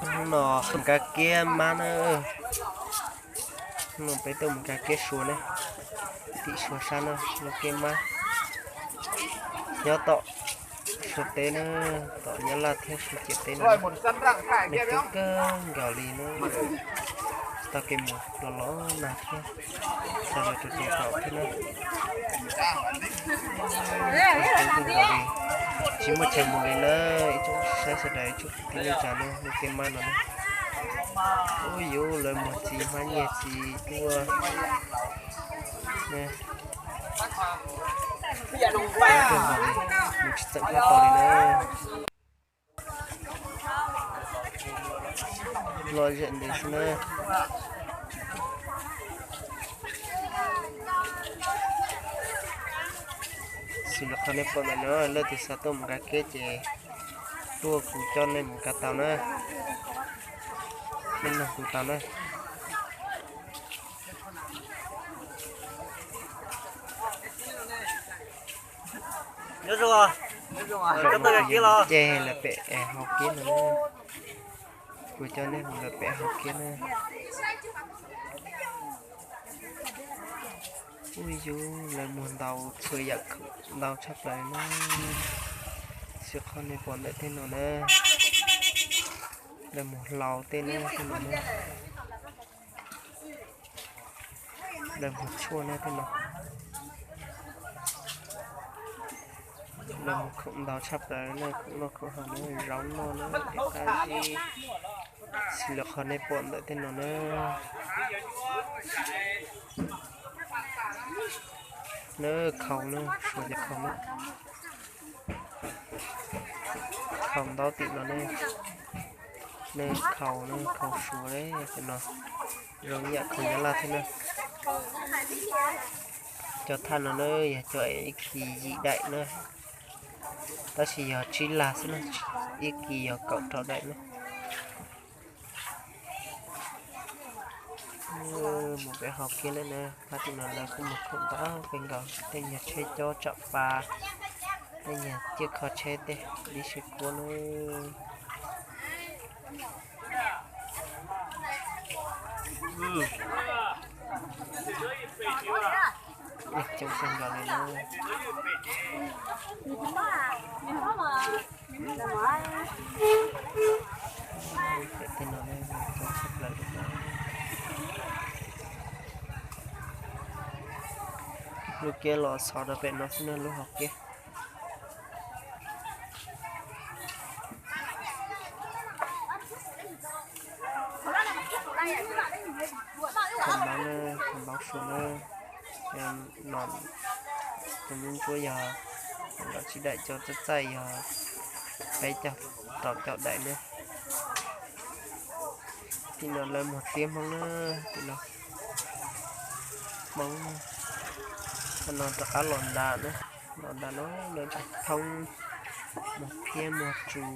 Hnub no mus kav kiab mab na. Hnub no peb tuaj mus kav kiab suav ne. Tim suav sab na, lub kiab mab nyob tom suav teb na, tom Nyab Laj thiab suav ciam teb no. Nws coob kawg nkaus li na. Tsis tau kev mus los los nag thiab, sawv daws rau tseem kaum thiab na. Coob kawg nkaus li, tsis muaj chaw mus li na. Ib tsoom saib sawv daws, ib tsoom kwv tij neej tsa na, lub kiab mab no na. Ub, yuav lawv muag txiv hmab nyiaj txiv tuaj. Coob kawg nkaus li, mus tsis txawm qab tau li na. Lom zem ntev xwb na. Xws li qhov nej pom ntawm no, leej twg xav tuaj mus kav kiab ces tuaj kuv coj nej mus kav tau na. Nej nug kuv tau na. Ces lawv pem hau kiab no, kuv coj nej mus lawv pem hau kiab na. Ub, yus lawv muag ntau txhua yam khoom ntau tshaj plaws na. Xws li qhov nej pom ntawm tej no na, lawv muag hlau tej na, tej no na. Lawv muag tshuaj na tej no. Lawv muag khoom ntau tshaj plaws na, khoom noj khoom haus na, zaub noj na, tej qab zib. Xws li qhov nej pom ntawm tej no na, na khau na, suav cov khau na. Khau ntaub tim no ne, nej khau na, khau suav li no, zoo ib yam khau Nyab Laj thiab na. Cov thaj no na yog cov ib kis yim daim na, tab sis yog tsib lag xwb na, ib kis yog kaum rau daim na. Mus pem hau kiab lawm na, phab tim no lawv kuj muag khoom ntau kawg nkaus, tej nyuag tsheb cob tsam pas, tej nyuag ciaj kho tsheb tej, dib sib kuab na. Coob kawg nkaus li na. Pem tej no coob tshaj plaws li na. Lub kiab los xov rau pem no xwb na, lub hau kiab. Khaws npaub na, khaws npaub suav na. No tus nyuj ntsuab yog kaum tsib daim, cov txaij txaij yog peb caug rau caum daim na. Tim no lawv muag tiab Hmoob na, tim no Hmoob. Qhov no rov qab los nram na, los nram no lawv thoob muag phiab muag tsus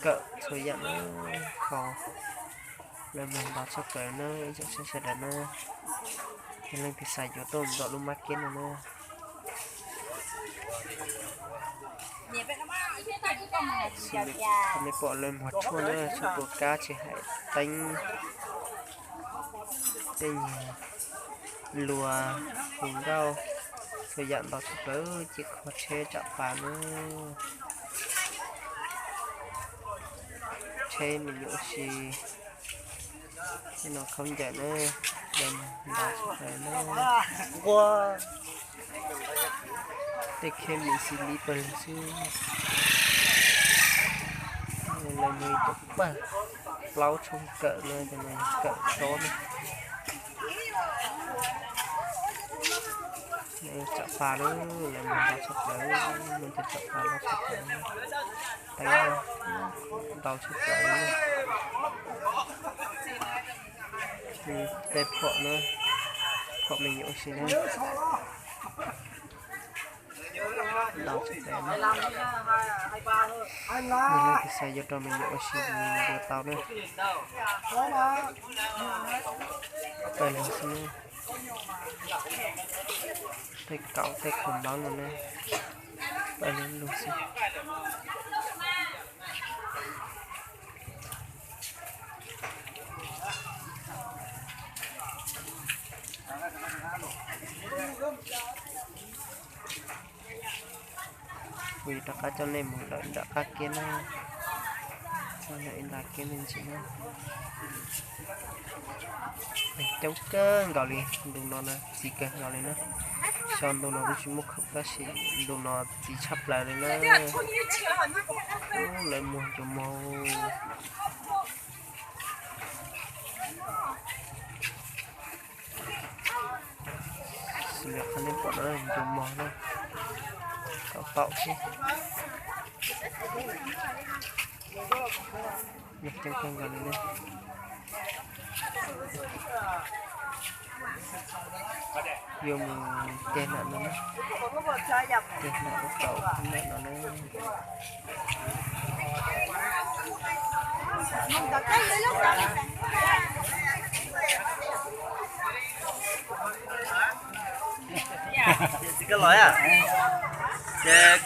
kawm txhua yam na, khau. Lawv muag ntau tshaj plaws na, ib tsoom saib sawv daws na. Yog leej twg xav yuav tuaj nrog lub mab kiab no na. Xws li nej pom lawv muag tshuaj na, tshuaj tua kab, tsis hais teeb, tej nyuag luas, hu nkauj, txhua yam ntau tshaj plaws, ciaj kho tsheb tsam pas na. Tsheb me nyuam ua si, tej no khaub ncaws na, ntau tshaj plaws na. Nqua, tej kheej me xws li pawg lug xwb. Lawv muag ib tug paj plaub tshoob kawm na, cov no kawm sob na. Tsam pas na, lawv muag ntau tshaj plaws, muaj cov tsam pas ntau tshaj plaws, teeb ntau tshaj plaws. Tej phom na, phom me nyuam ua si na. Ntau tshaj plaws na. Yog leej twg xav yuav rau me nyuam ua si yuav tau na. Pawg lug xwb na. Tej kaum tej khaws npaub no na, pawg lug xwb. Rov qab coj nej mus lawm nram qab kiab na, coj nej ib nta kiab me ntsis na. Coob kawg nkaus li, ntu no na txiv kawg nkaus li na. Xyov ntu no kuj tsis muaj khoom tab sis ntu no txiv tshaj plaws li na. Lawv muag ncua mog. Xws li qhov nej pom no ncua mog na, kom paum thiab. Coob kawg nkaus li na. Yuav mus ceg nam no na, ceg nam ua tau nam no na. Ces